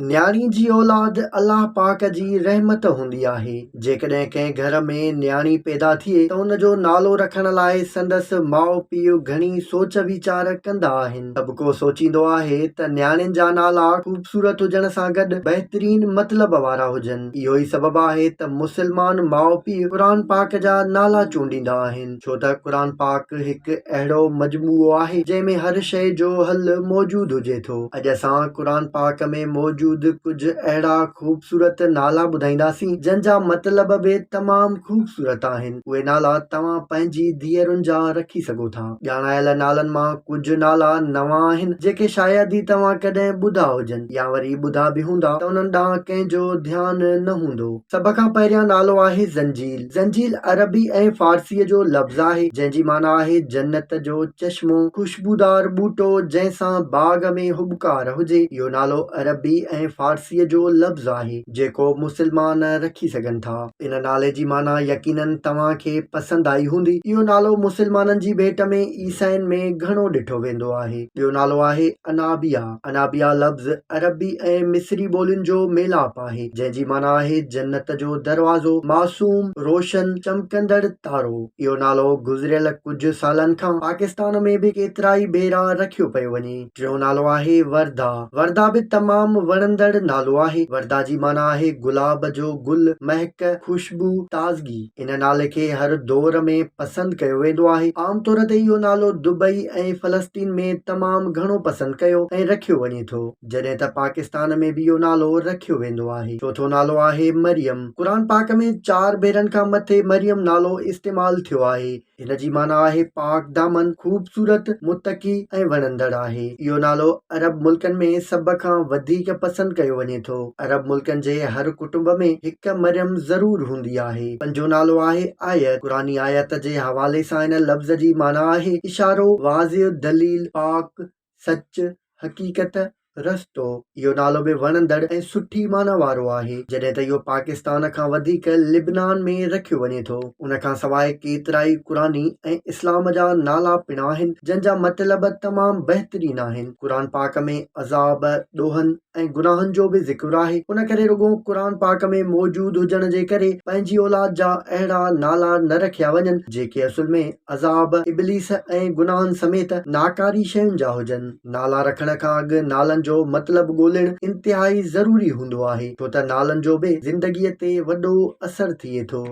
نياڻي جي اولاد الله پاڪ جي رحمت هوندي آهي. جيڪڏهن ڪنهن گهر ۾ نياڻي پيدا ٿئي ته ان جو نالو رکڻ لاء سندس ماء پيء گهڻي سوچ ويچار ڪندا آهن. سڀ ڪو سوچيندو آهي ته نياڻين جا نالا خوبصورت هجڻ سان گڏ بهترين مطلب وارا هجن. اهو ئي سبب آهي ته مسلمان ماء پيء قرآن پاڪ جا نالا چونڊيندا آهن. ڇو ته قرآن پاڪ هڪ اهڙو مجموعو آهي جنهن ۾ هر شيء جو حل موجود هجي ٿو. اڄ اسان قرآن پاڪ ۾ موجود ڪجهه اهڙا خوبصورت نالا ٻڌائينداسين جن جا مطلب به تمام خوبصورت آهن. اهي نالا توهان پنهنجي ڌيئرن جا رکي سگهو ٿا. ڄاڻايل نالن مان ڪجهه نالا نوان آهن جيڪي شايد ئي توهان ڪڏهن ٻڌا هجن يا وري ٻڌا به هوندا ته انهن ڏانهن ڪنهن جو ڌيان نه هوندو. سڀ کان پهريان نالو آهي زنجيل. زنجيل عربي ۽ فارسيء جو لفظ آهي، جنهن جي معنيٰ آهي جنت جو چشمو، خوشبودار ٻوٽو، جنهن سان باغ ۾ هٻڪار هجي. اهو نالو عربي ۽ فارسيء جو لفظ آهي، جيڪو مسلمان رکي سگهن ٿا. ان نالي جي معنيٰ يقيناً توهان کي پسند آئي هوندي. اهو نالو مسلمانن جي ڀيٽ ۾ عيسائين ۾ گهڻو ڏٺو ويندو آهي. ٻيو نالو آهي انابيا. انابيا لفظ عربي ۽ مصري ٻولين جو ميلاپ آهي، جنهن جي معنيٰ آهي جنت جو دروازو، معصوم، روشن، چمڪندڙ تارو. اهو نالو گذريل ڪجهه سالن کان پاڪستان ۾ به ڪيترائي ڀيرا رکيو پيو وڃي. ٽيون نالو آهي وردا. وردا به تمام وڻندڙ نالو آهي. وردا جي معنيٰ آهي گلاب جو گل، مهڪ، خوشبو، تازگي. ان نالي کي هر دور ۾ پسند ڪيو ويندو آهي. عام طور تي اهو نالو دبئي ۽ فلسطين ۾ تمام گهڻو پسند ڪيو ۽ رکيو وڃي ٿو. جڏهن ته پاڪستان ۾ به اهو نالو رکيو ويندو آهي. چوٿون نالو آهي مريم. قرآن پاڪ ۾ چار ڀيرن کان مٿي مريم نالو استعمال ٿيو آهي. هن جي معنيٰ آهي پاڪ دامن، خوبصورت، متقي ۽ وڻندڙ آهي. اهو نالو عرب ملڪن ۾ سڀ کان وڌيڪ پسند ڪيو وڃي ٿو. عرب ملڪن جي هر ڪٽنب ۾ هڪ مريم ضرور هوندي آهي. پنجون نالو آهي آيت. قرآني آيت جي حوالي سان هن لفظ جي معنيٰ آهي اشارو، واضح دليل، پاڪ، سچ، حقيقت، رستو. اهو نالو به وڻندڙ ۽ سٺي معنيٰ وارو آهي، جڏهن ته اهو پاڪستان کان وڌيڪ لبنان ۾ رکيو وڃي ٿو. ان کان سواء ڪيترائي قرآني ۽ اسلام جا نالا پڻ آهن، جن جا مطلب تمام بهترين آهن. قرآن پاڪ ۾ عذاب، ڏوهن ۽ گناهن جو به ذڪر آهي، ان ڪري رڳو قرآن پاڪ ۾ موجود هجڻ جي ڪري پنهنجي اولاد جا اهڙا نالا نه رکيا وڃن، جيڪي اصل ۾ عذاب، ابليس ۽ گناهن سميت ناڪاري شين جا هجن. نالا رکڻ کان اڳ نالن جو مطلب ڳولڻ انتهائي ضروري هوندو آهي، ڇو ته نالن جو به زندگيء تي وڏو اثر ٿئي ٿو.